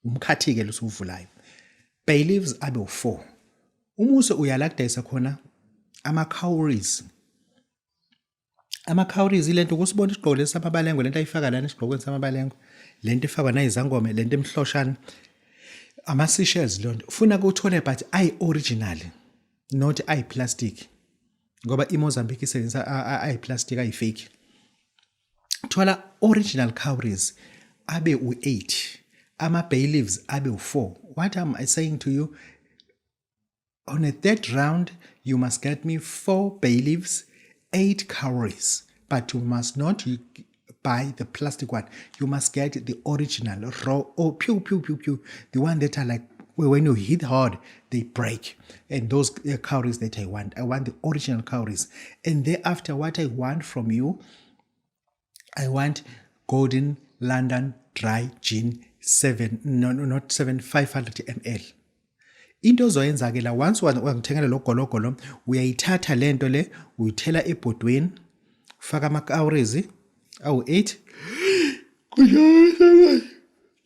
Umkhathi-ke losuvulayo. Bay leaves abe u-4. Umuse uyalakudayisa khona ama-cowries. Ama-cowries ilento kusibona isigqoko lesi samabalengwe, lento ayifaka lana esigqokweni samabalengwe, lento efakwa nayizangoma, lento emhloshana. Ama-seashells leyo nto. Funa kuthole but ayi-original, not ayi-plastic. Ngoba iMozambique isebenzisa ayi-plastic, ayi-fake. Thola original cowries abe u-8, ama-bay leaves abe u-4. What am I saying to you? On a third round, you must get me 4 bay leaves, 8 cowries, but you must not buy the plastic one. You must get the original, raw, oh, pew, pew, pew, pew, the one that are like, when you hit hard, they break. And those cowries that I want, I want the original cowries. And thereafter, what I want from you, I want Golden London Dry Gin 7, no, not 7, 500 ml. Into ozoyenza ke la, once wangithengela lo gologo lo, uyayithatha lento le, uyithela ebhodweni, ufaka ama-cowries awu-8,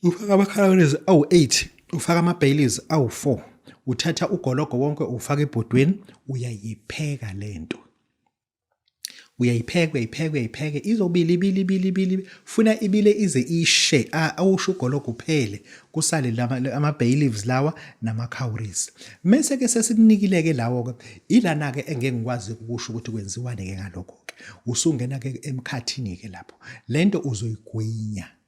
ufaka ama-cowries awu-8, ufaka ama-bay leaves awu-4, uthatha ugologo wonke ufaka ebhodweni, uyayipheka lento. Uyayipheka, uyayipheka, uyayipheka, izobila, ibile, ibile, ibile, funa ibile ize ishe, awusho ugologo uphele, kusale ama-bay leaves lawa nama-cowries. Mese ke sesikunikile ke lawo ke, ilana ke engeke ngikwazi ukusho ukuthi kwenziwane ke ngalokho ke. Usungena ke emkhathini ke lapho. Lento uzoyigwinya.